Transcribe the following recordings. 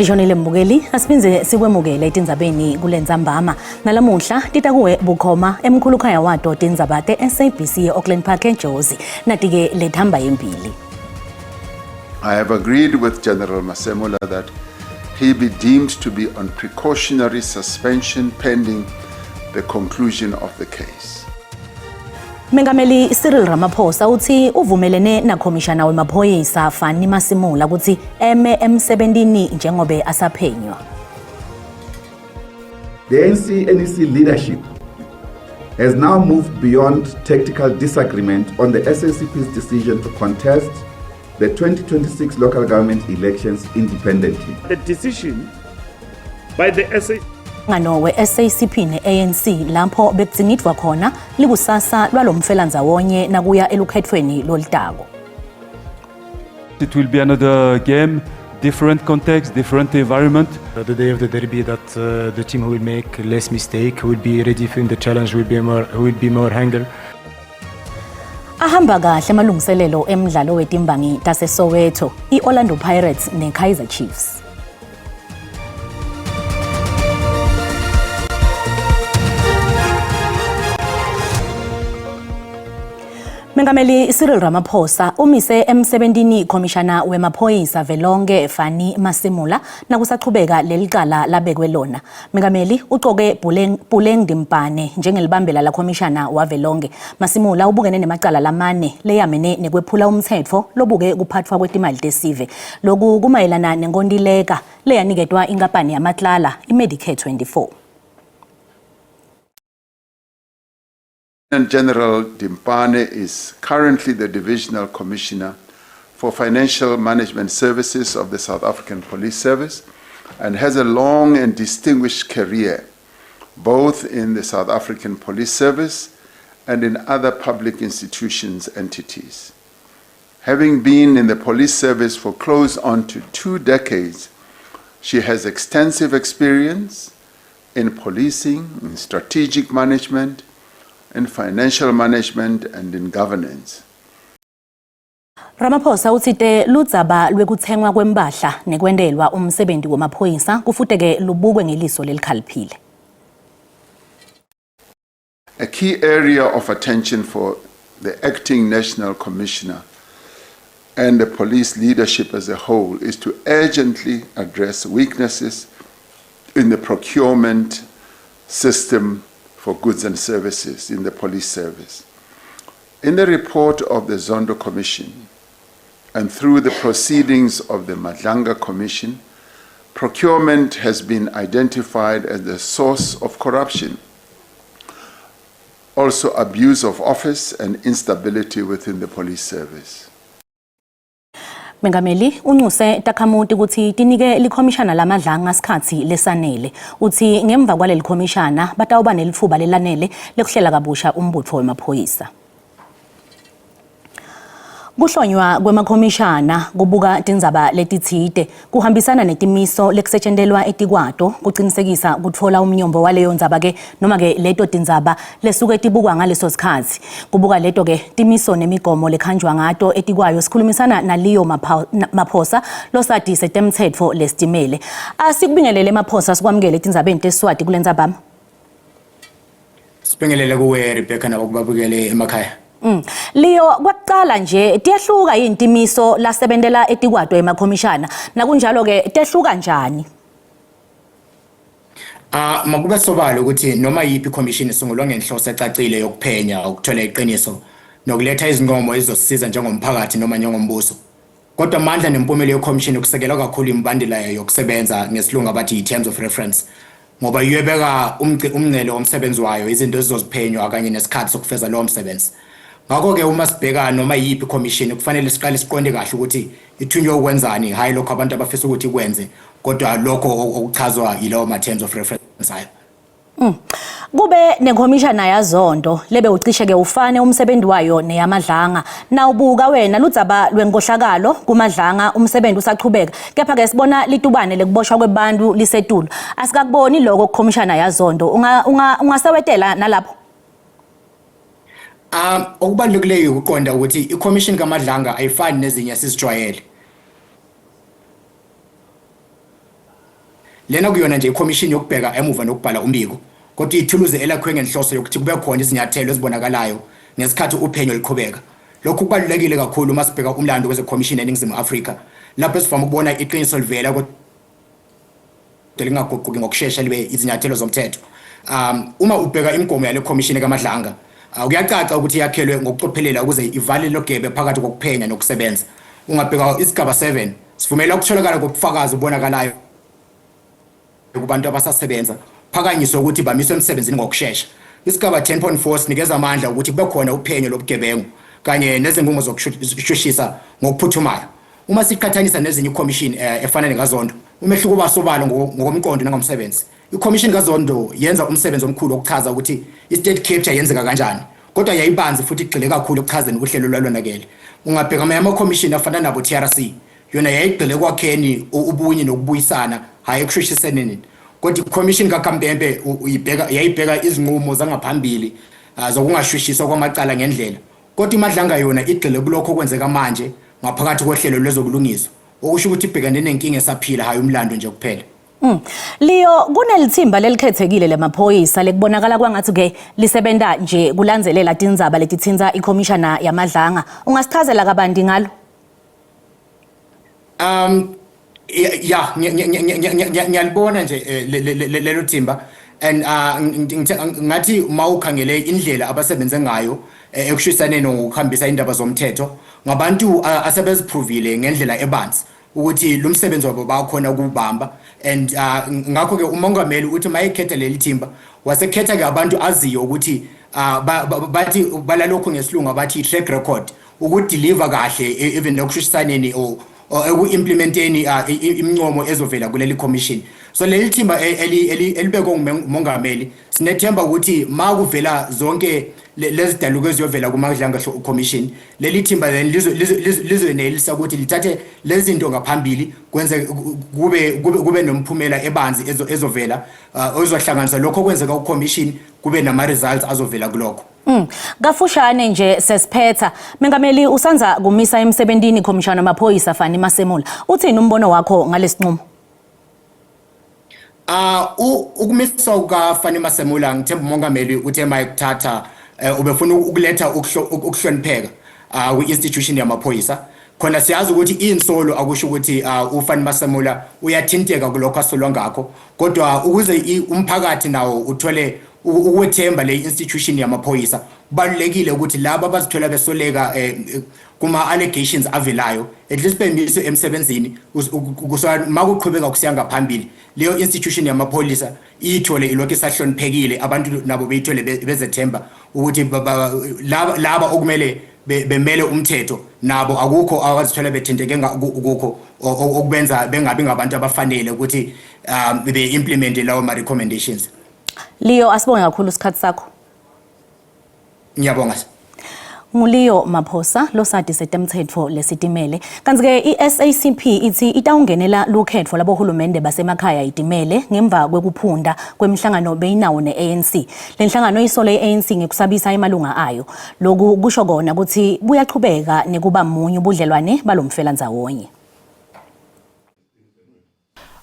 Lishonile mbukeli, asiphindze sikwemukele etindzabeni kulentsambama. Nalamuhla titakuwe bukhoma emkhulukhaya wato tindzaba te-SABC e-Auckland Park eJozi. Natike lethamba yembili. I have agreed with General Masemola that he be deemed to be on precautionary suspension pending the conclusion of the case. Mengameli Cyril Ramaphosa uthi uvumelene nakhomishana wemaphoyisa Fannie Masemola ukuthi eme emsebentini njengobe asaphenywa. The ANC NEC leadership has now moved beyond tactical disagreement on the SACP's decision to contest the 2026 local government elections independently. The decision by the SA Umhlangano we-SACP ne-ANC lapho bekudzingidvwa khona likusasa lwalomfelandzawonye nakuya elukhetfweni lolutako. It will be another game, different context, different environment. The day of the derby, that the team who will make less mistake, who will be ready for the challenge, who will be more hunger. Ahamba kahle amalungiselelo emdlalo wetimbangi taseSoweto, i-Orlando Pirates neKaizer Chiefs. Mengameli Cyril Ramaphosa umise emsebentini khomishana wemaphoyisa velonke Fannie Masemola nakusachubeka lelicala labekwe lona. Mengameli ucoke Puleng, Puleng Dimpane njengelibambela lakhomishana wavelonke. Masemola ubukene nemacala lamane leyamene nekwephula umtsetfo lobuke kuphatfwa kwetimali tesive. Loku kumayelana nenkontileka leyaniketwa inkampani yaMatlala iMedicare 24. And General Dimpane is currently the Divisional Commissioner for Financial Management Services of the South African Police Service and has a long and distinguished career both in the South African Police Service and in other public institutions entities. Having been in the police service for close on to 2 decades, she has extensive experience in policing, in strategic management, in financial management, and in governance. Ramaphosa utsite ludzaba lwekutsengwa kwempahla nekwentelwa umsebenzi wemaphoyisa kufuteke lubukwe ngeliso lelikhaliphile. A key area of attention for the acting national commissioner and the police leadership as a whole is to urgently address weaknesses in the procurement system for goods and services in the police service. In the report of the Zondo Commission and through the proceedings of the Madlanga Commission, procurement has been identified as the source of corruption, also abuse of office and instability within the police service. Mengameli unxuse takhamuti ukuthi tinike likhomishana laMadlanga sikhatsi lesanele. Uthi ngemva kwaleli khomishana batawuba nelitfuba lelanele lekuhlela kabusha umbutfo wemaphoyisa. Kuhlonywa kwemakhomishana kubuka tindzaba letitsite kuhambisana netimiso lekusetshentelwa etikwato kucinisekisa kutfola umnyombo waleyo ndzaba ke noma ke leto tindzaba lesuke tibukwa ngaleso sikhatsi. Kubuka leto ke timiso nemigomo lekhanjwa ngato etikwayo sikhulumisana naLeo Maphosa losati setemtsetfo lesitimele. Asikubingelele Maphosa sikwamukele etindzabeni teSiswati kulentsambama. Sibingelele kuwe Rebecca nabakubabukele emakhaya. Leo kwekuqala nje tiyahluka yini timiso lasebentela etikwato emakhomishana nakunjalo ke tehluka njani? Ah makube sobala ukuthi noma yiphi ikhomishini isungulwa ngenhloso ecacile yokuphenya ukuthola iqiniso nokuletha izincomo ezizosisiza njengomphakathi noma njengombuso. Kodwa amandla nempumelo yekhomishini kusekelwa kakhulu imibandela yayo yokusebenza ngesilungu abathi yi-terms of reference ngoba iyobeka umngcele womsebenzi wayo izinto ezizoziphenywa kanye nesikhathi sokufeza lowo msebenzi. Ngakho-ke uma sibheka noma yiyiphi ikhomishini kufanele siqale siqonde kahle ukuthi ithunywe ukwenzani hhayi lokho abantu abafisa ukuthi ikwenze kodwa lokho okuchazwa yilawo ma-terms of reference ayo. Kube nekhomishana yaZondo lebe ucishe ke ufane umsebenzi wayo neyaMadlanga. Nawubuka wena ludzaba lwenkohlakalo kuMadlanga umsebenzi usachubeka. Kepha ke sibona litubane lekuboshwa kwebantu lisetulu. Asikakuboni lokho kukhomishana yaZondo. Unga ungasewetela nalapho? Okubalulekileyo ukuqonda ukuthi ikhomishini kaMadlanga ayifani nezinye esizijwayele. Lena kuyona nje ikhomishini yokubheka emuva nokubhala umbiko, kodwa iyithuluzi elakhiwe ngenhloso yokuthi kube khona izinyathelo ezibonakalayo ngesikhathi uphenyo luqhubeka. Lokhu kubalulekile kakhulu uma sibheka umlando wezekhomishini eNingizimu Afrika, lapho esivame ukubona iqiniso livela kodwa lingaguquki ngokushesha libe izinyathelo zomthetho. Um, uma ubheka imigomo yale khomishini kaMadlanga, uh, kuyacaca ukuthi yakhelwe ngokucophelela ukuze ivale lelo gebe phakathi kokuphenya nokusebenza. Ungabheka isigaba 7, sivumela ukutholakala kobufakazi obubonakalayo kubantu abasasebenza, phakanyiswe ukuthi bamiswe emsebenzini ngokushesha. Isigaba 10.4 sinikeza amandla ukuthi kube khona uphenyo lobugebengu kanye nezinqumo zokushushisa ngokuphuthumayo. Uma siqhathanisa nezinye ikhomishini eh, efana nekaZondo, umehluko uba sobala ngokomqondo nangomsebenzi. Ikhomishini kaZondo yenza umsebenzi omkhulu wokuchaza ukuthi i-state capture yenzeka kanjani, kodwa yayibanzi futhi igxile kakhulu ekuchazeni uhlelo olwalonakele. Ungabheka amanye amakhomishini afana nabo-TRC, yona yayigxile ekwakheni ubunye nokubuyisana, hhayi ekushushiseneni. Kodwa ikhomishini kaKhampempe uyibheka yayibheka izinqumo zangaphambili ah, zokungashushiswa kwamacala ngendlela. Kodwa iMadlanga yona igxile kulokho okwenzeka manje ngaphakathi kohlelo lwezobulungiswa, okusho ukuthi ibhekane nenkinga esaphila hhayi umlando nje kuphela. Leo kunelithimba lelikhethekile lemaphoyisa lekubonakala kwangathi ke lisebenta nje kulandzelela tindzaba letitsintsa ikhomishana yaMadlanga. Ungasichazela kabanti ngalo? Um ya ngiyalibona nje eh, lelo thimba and uh, ngathi uma ukhangele indlela abasebenze ngayo eh, ekushisaneni ngokuhambisa indaba zomthetho ngabantu uh, asebeziphrovile ngendlela ebanzi ukuthi lo msebenzi wabo bakhona ukuwubamba and uh, ngakho ke umongameli uthi mayekhetha leli thimba wasekhetha ke abantu aziyo ukuthi uh, bathi balalokhu ngesilungu abathi track record ukudeliver kahle e, even nokushushisaneni or eku-implementeni uh, imincomo ezovela kuleli commission. So leli thimba e, elibekwe ngumongameli sinethemba ukuthi ma kuvela zonke lezidaluko eziyovela kuMadlanga Commission, leli thimba then lizonelisa ukuthi lithathe lezi zinto ngaphambili kwenze kube kube nomphumela ebanzi ezovela uh, ozohlanganisa lokho okwenzeka ku-commission kube nama-results azovela kulokho. Kafushane nje sesiphetha. Mengameli usanza kumisa emsebentini khomishana wamaphoyisa Fani Masemola. Uthini umbono wakho ngalesinqumo? Ah ukumiswa kuka Fani Masemola ngithemba umongameli uthe mayekuthatha eh, ubefuna ukuletha ukuhlonipheka ah kwi-institution yamaphoyisa. Khona siyazi ukuthi insolo akusho ukuthi uh, uFani Masemola uyathinteka kulokho asolwa ngakho, kodwa ukuze umphakathi nawo uthole ukwethemba le institution yamaphoyisa kubalulekile ukuthi laba abazithola besoleka eh, kuma allegations avelayo at least bemiswe emsebenzini makuqhubeka kusiya ngaphambili leyo institution yamapholisa iyithole ilokhu isahloniphekile abantu nabo beyithole bezethemba ukuthi laba okumele bemele umthetho nabo akukho abazithola bethinteke kukho okubenza bengabi ngabantu abafanele ukuthi um be-implemente lawo ma-recommendations. Leo asibonge kakhulu isikhathi sakho. Ngiyabonga. NguLeo Maphosa losadi setemthetho lesitimele. Kanti-ke i-SACP ithi itawungenela lukhetfo labohulumende basemakhaya itimele ngemva kwekuphunda kwemihlangano beyinawo ne-ANC. Le nhlangano isole i-ANC ngekusabisa emalunga ayo. Lokhu kusho kona ukuthi buyaqhubeka nekuba munye ubudlelwane balomfelandzawonye.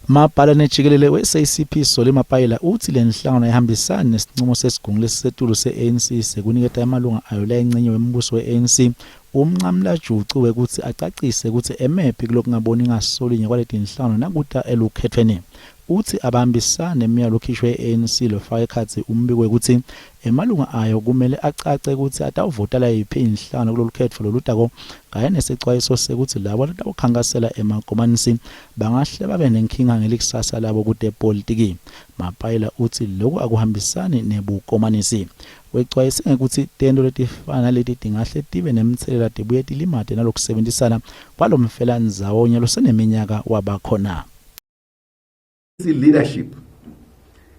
Mabhalane jikelele we-SACP Solly Mapaila utsi lenhlangano ayihambisani nesincumo sesigungu lesisetulu se-ANC sekuniketa emalunga ayo layincenye wembuso we-ANC umncamlajucu wekutsi acacise kutsi emephi kulokungaboni ngasolinye kwaletinhlangano nakuta elukhetfweni. Utsi abahambisani nemyalo lokhishwe i-ANC lofaka ekhatsi umbiko wekutsi emalunga ayo kumele acace kutsi atawuvotela yiphi inhlangano kulolukhetfo lolutako kanye nesecwayiso sekutsi labo labatawukhankasela emakomanisi bangahle babe nenkhinga ngelikusasa labo kutepolitiki. Mapaila utsi loku akuhambisani nebukomanisi. Wecwayise ngekutsi tento letifana naleti tingahle tibe nemtselela tibuye tilimate nalokusebentisana kwalomfelandzawonye loseneminyaka wabakhona. Leadership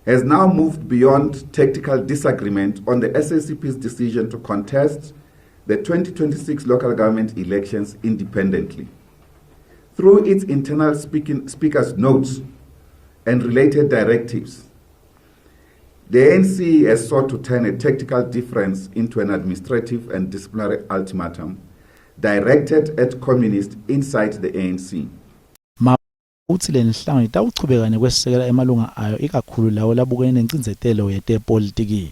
has now moved beyond tactical disagreement on the SACP's decision to contest the 2026 local government elections independently. Through its internal speaking, speaker's notes and related directives, the ANC has sought to turn a tactical difference into an administrative and disciplinary ultimatum directed at communists inside the ANC. Utsi lenhlangano itawuchubeka nekwesekela emalunga ayo ikakhulu lawo labukene nencindzetelo yetepolitiki.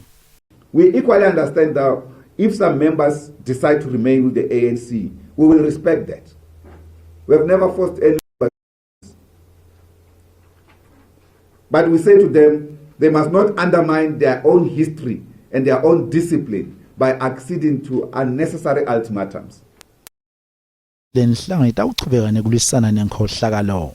We equally understand that if some members decide to remain with the ANC, we will respect that. We have never forced anybody. But we say to them, they must not undermine their own history and their own discipline by acceding to unnecessary ultimatums. Lenhlangano itawuchubeka nekulwisana nenkhohlakalo.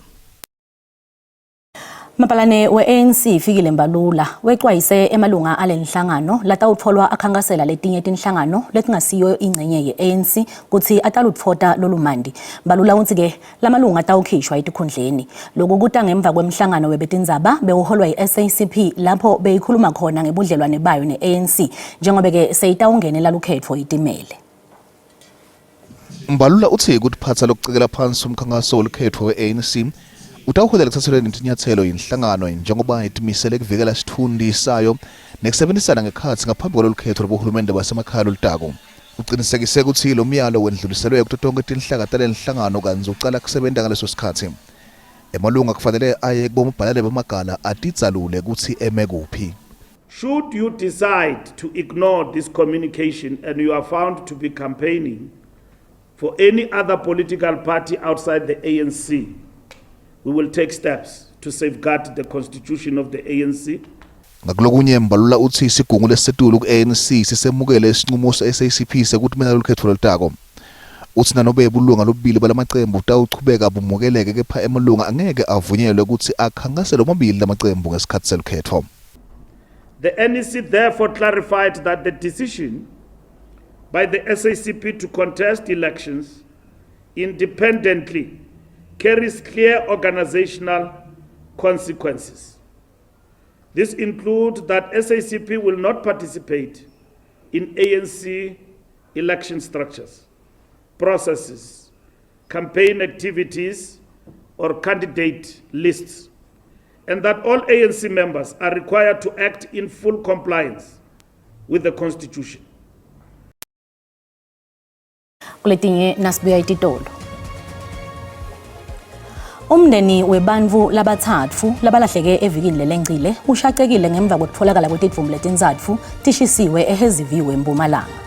Mabhalane we-ANC Fikile Mbalula wexwayise emalunga alenhlangano latawutfolwa akhankasela letinye tinhlangano letingasiyo ingcenye ye-ANC kutsi atalutfota lolumandi. Mbalula utsi-ke lamalunga atawukhishwa etikhundleni. Loku kuta ngemva kwemhlangano webetindzaba bewuholwa yi-SACP lapho beyikhuluma khona ngebudlelwane bayo ne-ANC njengobe-ke seyitawungenela lukhetfo itimele. Mbalula utsi kutiphatsa lokucekela phansi umkhankaso welukhetfo we-ANC utawuholela ekuthathelweni tinyatselo yinhlangano njengoba itimisele kuvikela sitfundi sayo nekusebenzisana ngekhatsi ngaphambi kwalolukhetfo lwabohulumende basemakhaya lolutako. Ucinisekise kutsi lo myalo wendluliselwe kuto tonkhe tinhlaka talenhlangano kantsi ucala kusebenta ngaleso sikhatsi. Emalunga kufanele aye kubomabhalane bemagala atidzalule kutsi eme kuphi. Should you decide to ignore this communication and you are found to be campaigning for any other political party outside the ANC, we will take steps to safeguard the constitution of the ANC. Ngakulokunye Mbalula utsi sigungu lesisetulu ku-ANC sisemukele sinqumo se-SACP sekutimela lolukhetfo lolutako. Utsi nanobe bulunga lobubili balamacembu butawuchubeka bumukeleke kepha emalunga angeke avunyelwe kutsi akhankasele omabili lamacembu ngesikhatsi selukhetfo. The NEC therefore clarified that the decision by the SACP to contest elections independently carries clear organizational consequences. This includes that SACP will not participate in ANC election structures, processes, campaign activities, or candidate lists, and that all ANC members are required to act in full compliance with the Constitution. Kuletinye nasibuya ititolo. Umndeni webantfu labatsatfu labalahleke evikini lelengcile ushacekile ngemva kwekutfolakala kwetidvumbu letintsatfu tishisiwe eHazyview eMpumalanga.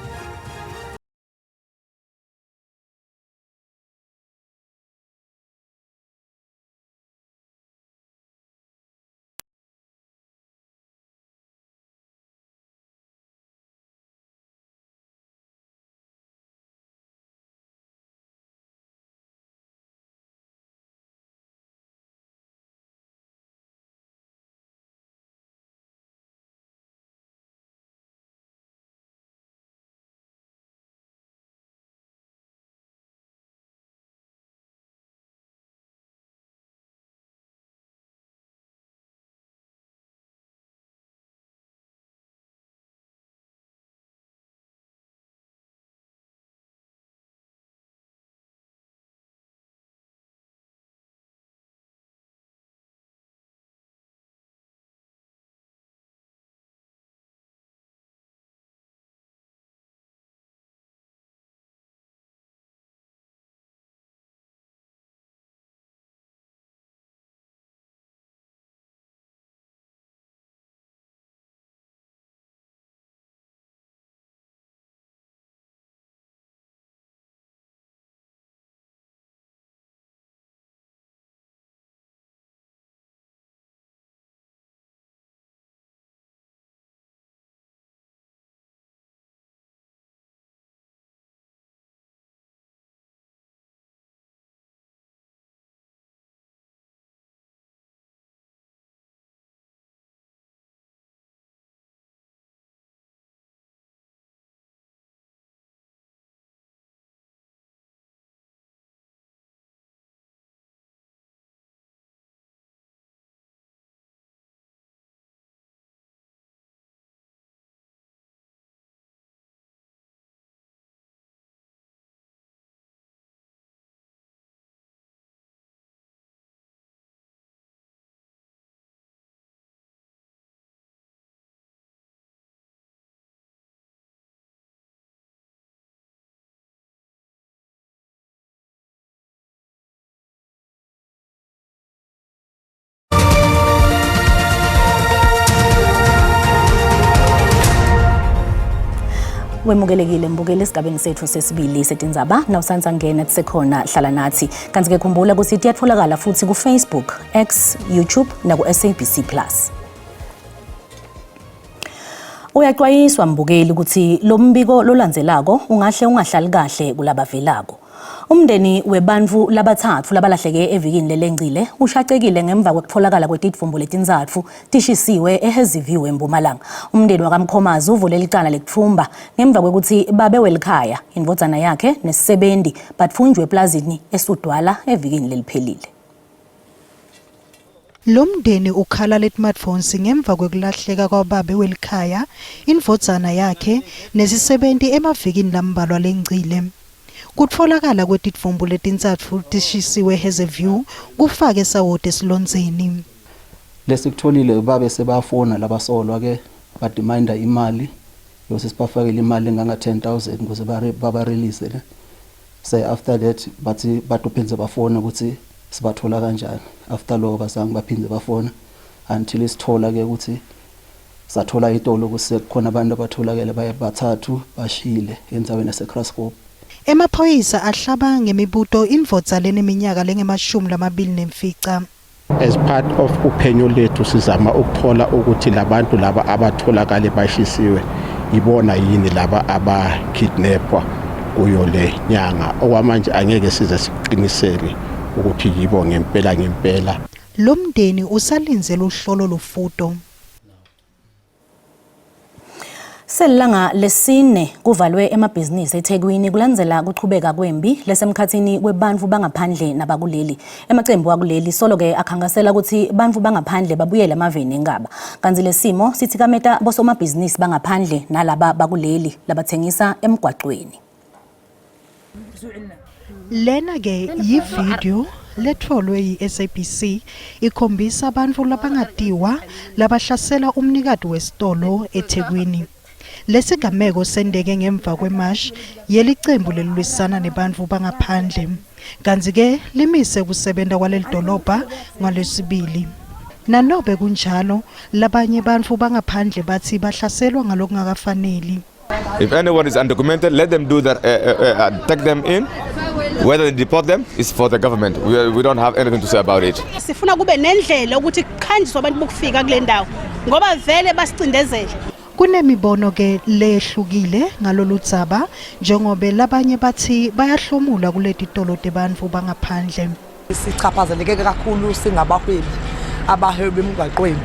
Wemukelekile mbukeli esigabeni sethu sesibili setindzaba nawusanza ngena kusekhona hlala nathi kanti ke khumbula ukuthi tiyatholakala futhi ku-Facebook, X, YouTube naku-SABC Plus. Uyaxwayiswa mbukeli ukuthi lo mbiko lolandzelako ungahle ungahlali kahle kulabavelako. Umndeni webantfu labatsatfu labalahleke evikini lelengcile ushacekile ngemva kwekutfolakala kwetidvumbu letintsatfu tishisiwe eHazyview eMpumalanga. Umndeni wakaMkhomazi uvule licala lekutfumba ngemva kwekutsi babe welikhaya, indvodzana yakhe nesisebenti batfunjwe eplazini eSudwala evikini leliphelile. Lo mndeni ukhala letimadvonsi ngemva kwekulahleka kwababe welikhaya, indvodzana yakhe nesisebenti emavikini lambalwa lengcile. Kutfolakala kwetidvumbu letintsatfu tishisiwe eHazyview kufake sawoti esilondzeni. Lesikutholile babe sebafona labasolwa ke bademanda imali yose sibafakele imali enganga 10000 ukuze baba release le say after that bathi batophindze bafone ukuthi sibathola kanjani after lokho bazange baphindze bafona until sithola ke ukuthi sathola itolo ukuthi sekukhona abantu abatholakele baye bathathu bashile endaweni yaseKraskop. Emaphoyisa ahlaba ngemibuto indvodza leneminyaka lengemashumi lamabili nemfica. As part of uphenyo lethu sizama ukuthola ukuthi labantu laba abatholakale bashisiwe ibona yini laba abakidnapwa kuyo le nyanga. Okwamanje angeke size siqiniseke ukuthi yibo ngempela ngempela. Lo mndeni usalindze luhlolo lufuto. Selilanga lesine kuvalwe emabhizinisi eThekwini kulandzela kuchubeka kwembi lesemkhatsini kwebantfu bangaphandle nabakuleli. Emacembu akuleli solo-ke akhankasela kutsi bantfu bangaphandle babuyele emaveni engaba. Kantsi lesimo sitsikameta bosomabhizinisi bangaphandle nalaba bakuleli labatsengisa emgwacweni. Lena ke yividiyo letfolwe yi-SABC ikhombisa bantfu labangatiwa labahlasela umnikati wesitolo eThekwini. Lesigameko senteke ngemva kwemashi yelicembu lelilwisana nebantfu bangaphandle. Kantsi-ke limise kusebenta kwalelidolobha ngaLwesibili. Nanobe kunjalo, labanye bantfu bangaphandle batsi bahlaselwa ngalokungakafaneli. If anyone is undocumented, let them do that, take them in. Whether they deport them is for the government. We, we don't have anything to say about it. Sifuna kube nendlela ukuthi kukhanjiswe abantu bokufika kule ndawo ngoba vele basicindezele. Kunemibono ke leyehlukile ngalolu dzaba njengobe labanye bathi bayahlomula kuleti tolo tebantfu bangaphandle. Sichaphazeleke kakhulu singabahwebi abahwebi emgwaqweni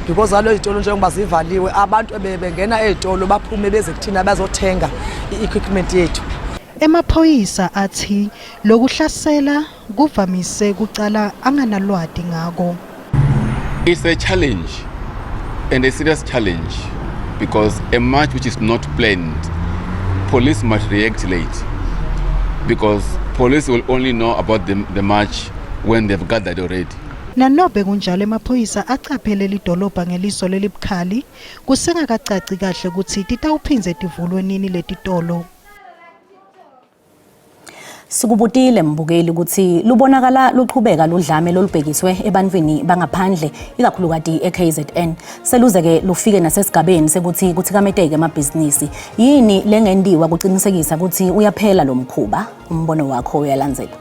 because alo zitolo njengoba zivaliwe abantu bebengena ezitolo baphume beze kuthina bazothenga i-equipment yethu. Emaphoyisa athi lokuhlasela kuvamise kucala anganalwati ngako. It's a challenge and a serious challenge because a march which is not planned, police must react late because police will only know about the, the march when they've gathered already. Nanobe kunjalo emaphoyisa acaphele lidolobha ngeliso lelibukhali kusengakacaci kahle kutsi titawuphindze tivulwe nini letitolo. Sikubutile mbukeli ukuthi lubonakala luqhubeka ludlame lolubhekiswe ebantwini bangaphandle ikakhulukati eKZN seluze-ke lufike nasesigabeni sekuthi kuthikameteke amabhizinisi yini lengentiwa kuqinisekisa ukuthi uyaphela lo mkhuba umbono wakho uyalandzela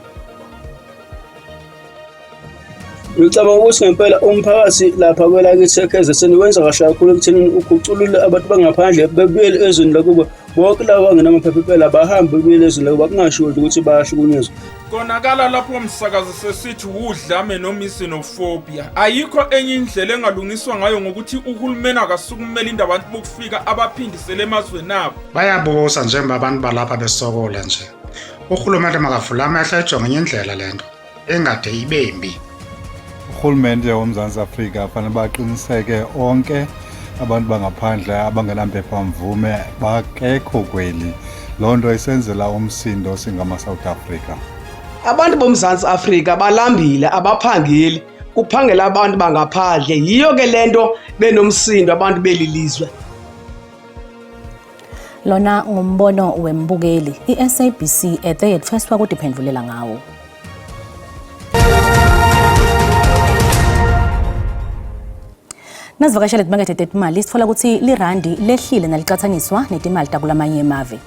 Ngicabanga ukuthi ngempela umphakathi lapha kwelakithi eKZN wenza kahle kakhulu ekuthenini uguculule abantu bangaphandle bebuyele ezweni lakubo bonke laba abangenamaphepha impela bahambe bebuyele ezweni lakubo kungashiwo nje ukuthi bayahlukunyezwa. Konakala lapho msakazi sesithi wudlame noma isinophobia. Ayikho enye indlela engalungiswa ngayo ngokuthi uhulumeni akasukumele indaba abantu bokufika abaphindisele emazweni abo. Bayabusa njengoba abantu balapha besokola nje. Urhulumente makavule amehlo ayijonge enye indlela le nto. engade ibe mbi. Urhulumente woMzantsi Afrika fanele baqiniseke onke abantu bangaphandle abangenampepha-mvume bakekho kweli. Loo nto isenzela umsindo singamaSouth Africa. Abantu boMzantsi Afrika balambile, abaphangeli, kuphangela abantu bangaphandle. Yiyo ke le nto benomsindo abantu beli lizwe. Lona ngumbono wembukeli i-SABC ethe yetfweswa kutiphendvulela ngawo. Nasivakashela timakethe tetimali sitfola kutsi lirandi lehlile nalicatsaniswa netimali takulamanye emave.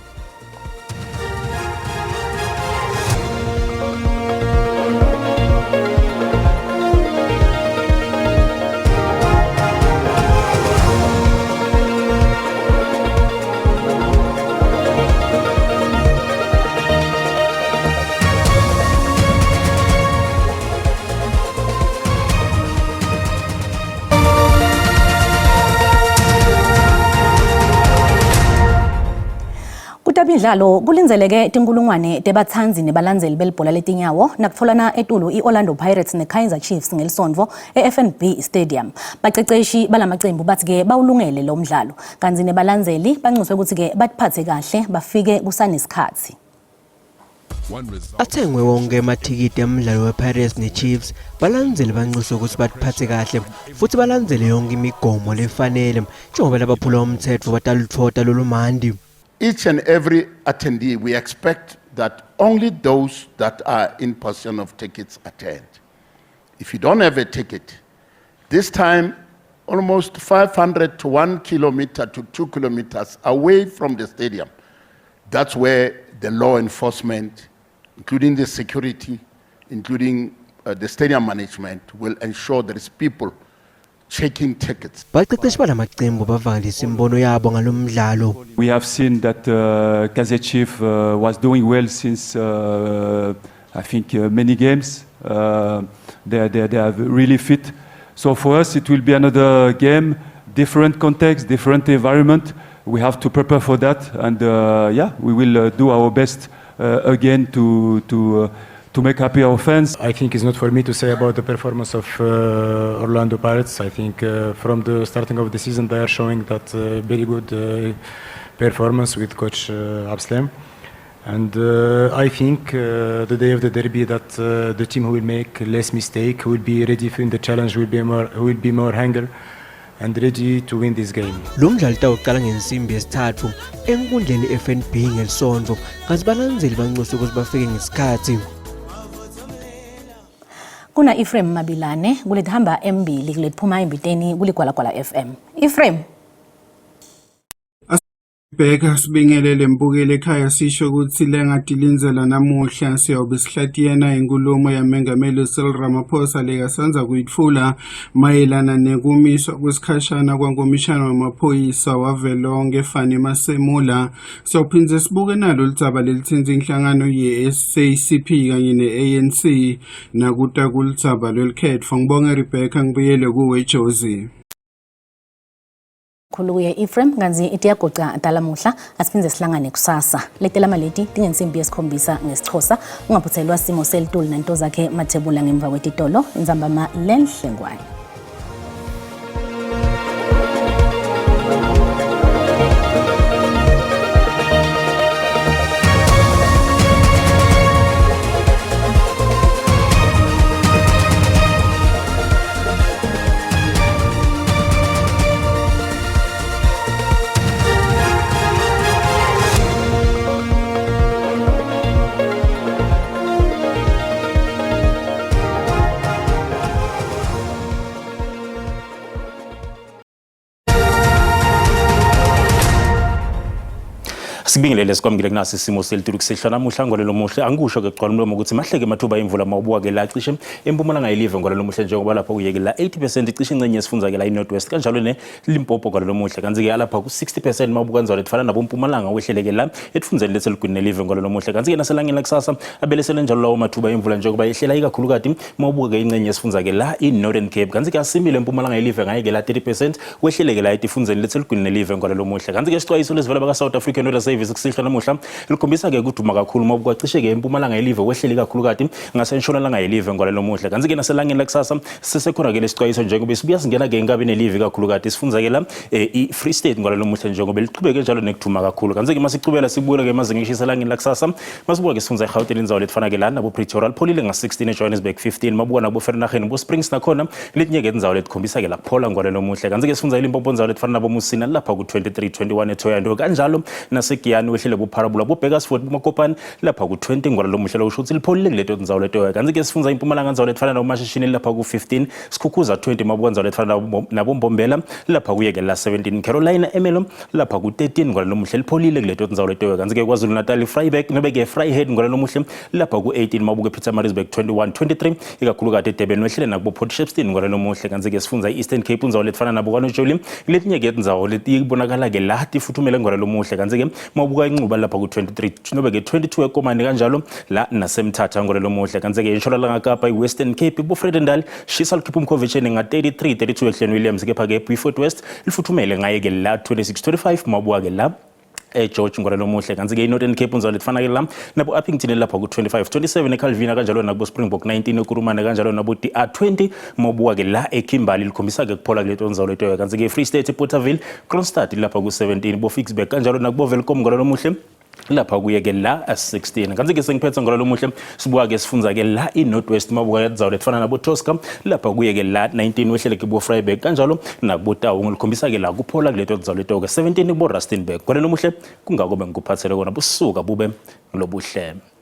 Kutemidlalo kulindzeleke tinkulungwane tebatsandzi nebalandzeli belibhola letinyawo nakutfolana etulu i-Orlando Pirates neKaizer Chiefs ngelisontfo e-FNB Stadium. Baceceshi balamacembu batsi-ke bawulungele lo mdlalo kantsi nebalandzeli banxuswe kutsi-ke batiphatse kahle bafike kusanesikhatsi. Athengwe wonke emathikithi emdlalo wePirates neChiefs, balandzeli banxuswe ukuthi batiphatse kahle futhi balandzele yonke imigomo lefanele njengoba labaphula umthetho batalutfota lolumandi. Each and every attendee, we expect that only those that are in possession of tickets attend. If you don't have a ticket, this time almost 500 to 1 kilometer to 2 kilometers away from the stadium, that's where the law enforcement, including the security, including the stadium management, will ensure there is people checking tickets. Baqeqeshi balamaqembu bavakalisa imibono yabo ngalomdlalo. We have seen that Kaizer Chiefs was doing well since I think many games. They are really fit. So for us it will be another game, different context, different environment. We have to prepare for that, and we will do our best again to make happy our fans. I think it's not for me to say about the performance of Orlando Pirates. I think from the starting of the season they are showing that very good performance with coach Abslem. And I think the day of the derby that the team who will make less mistake, who will be ready for the challenge, who will be more hunger and ready to win this game. Lo mdlalo utawuqala ngensimbi yesithathu enkundleni FNB ngelisonto, kanti balandzeli banxuswe ukuthi bafike ngesikhathi. Kuna Ephraim Mabilane kulethamba embili kulethphuma embiteni kuligwalagwala FM. Ephraim. Bheka sibingelele mbukeli ekhaya sisho ukuthi lengadilindzelwa namuhla siyobe sihlatiyena inkulumo yaMengameli Cyril Ramaphosa lekasandza kuyitfula mayelana nekumiswa kwesikhashana kwankomishana wamaphoyisa wavelonkhe Fannie Masemola. Siyawuphindze sibuke nalo ludzaba lelitsintsa inhlangano ye-SACP kanye ne-ANC nakuta kuludzaba lwelikhetfo. Ngibonge Rebecca, ngibuyele kuwe Jozi. Khulu kuye Ephraim kantsi itiyagoca talamuhla asiphindze sihlangane kusasa. Letela maleti tingensimbi yesikhombisa ngesiXhosa ungaphuthelwa simo selitulu nanto zakhe Mathebula ngemva kwetitolo intsambama lenhlengwane. Sibingelele sikwamukele kunasi isimo selitulu kusihlwa namuhla ngolelo muhle angikusho ke kugcwala umlomo ukuthi mahleke amathuba emvula mawubuka ke la cishe empumalanga yelive ngolelo muhle njengoba lapha kuyeke la 80% cishe ingcenye yesifundza ke la i-North West kanjalo ne Limpopo ngolelo muhle kanti ke alapha ku-60% mawubuka ndzawo letifana nabompumalanga wehleleke la etifundzeni leseligwini nelive ngolelo muhle kanti ke naselangeni lakusasa abelesele njalo lawo mathuba emvula njengoba ehlela ikakhulukati mawubuka ke ingcenye yesifundza ke la i-Northern Cape kanti ke asimile empumalanga yelive ngaye ke la 30% wehleleke la etifundzeni leseligwini nelive ngolelo muhle kanti ke isixwayiso lesivela baka-South African Weather Service kusihlwa namuhla likhombisa ke kuduma kakhulu mawubuka cishe ke empumalanga yelive wehlele ikakhulukati ngasentshonalanga yelive ngolelo muhle kanti ke naselangeni lakusasa sisekhona ke lesixwayiso njengoba sibuya singena ke enkabi nelive ikakhulukati sifundza ke la i-Free State ngolelo muhle njengoba liqhubeke njalo nekuduma kakhulu kanti ke masicubela sibuyela ke emazinga eshisa elangeni lakusasa masibuka ke sifundza eGauteng indzawo letifana ke la nabo Pretoria lipholile nga-16 eJohannesburg 15 mabuka nabo Vereeniging bo Springs nakhona letinye ke tindzawo letikhombisa ke la kuphola ngolelo muhle kanti ke sifundza eLimpopo indzawo letifana nabo Musina lapha ku-23 21 eThohoyandou kanjalo nase Giyani wehlele kuPharabola boBakersford boMakopane lapha ku-20 ngwala lomuhle lokusho ukuthi lipholile kuleto tindzawo leto. Kanti-ke sifundza iMpumalanga ndzawo letfana nabomashishini lapha ku-15, Sikhukhuza 20 mabuka ndzawo letfana nabombombela lapha kuyeke la 17, Carolina Emelo lapha ku-13 ngwala lomuhle lipholile kuleto tindzawo leto. Kanti-ke KwaZulu Natal Vryburg nobe-ke Vryheid ngwala lomuhle lapha ku-18 mabuka Pietermaritzburg 21 23 ikakhulukati eDurban wehlele nakubo Port Shepstone ngwala lomuhle. Kanti-ke sifundza i-Eastern Cape indzawo letfana nabo KwaNojoli kuletinye-ke tindzawo letibonakala-ke la tifuthumele ngwala lomuhle. Kanti-ke mawubuka inxuba lapha ku-23 nobe-ke 22 ekomani kanjalo la nasemthatha ngwala lomuhle. Kanti-ke intshonalanga Kapa i-Western Cape bo-Vredendal shisa likhipha umkhovetsheni nga-33 32 eHlen Williams, kepha-ke Beaufort West lifuthumele ngaye-ke la 26 25 mawubuka-ke la eGeorge ngwala lomuhle. Kanti-ke i-Northern Cape unzalo letifana-ke la nabo Upington lapha ku-25 27 eCalvina kanjalo nakubo Springbok 19 eKurumane kanjalo nabo DR20 mawubuka-ke la eKimberley likhombisa-ke kuphola kuleto ndzawo leto. Kanti-ke i-Free State ePorterville Kroonstad lapha ku-17 bo Ficksburg kanjalo nakubo Welkom ngwala lomuhle lapha kuye-ke la 16. Kanti-ke sengiphethe ngalo lomuhle sibuka-ke sifundza-ke la i-North West mabuka ndzawo letifana nabo Tosca lapha kuye-ke la 19 wehlele kubo Vryburg kanjalo nakubo Taung likhombisa-ke la kuphola kuleto ndzawo leto-ke 17 kubo Rustenburg. Ngalo lomuhle kungako bengikuphathele kona busuka bube lobuhle.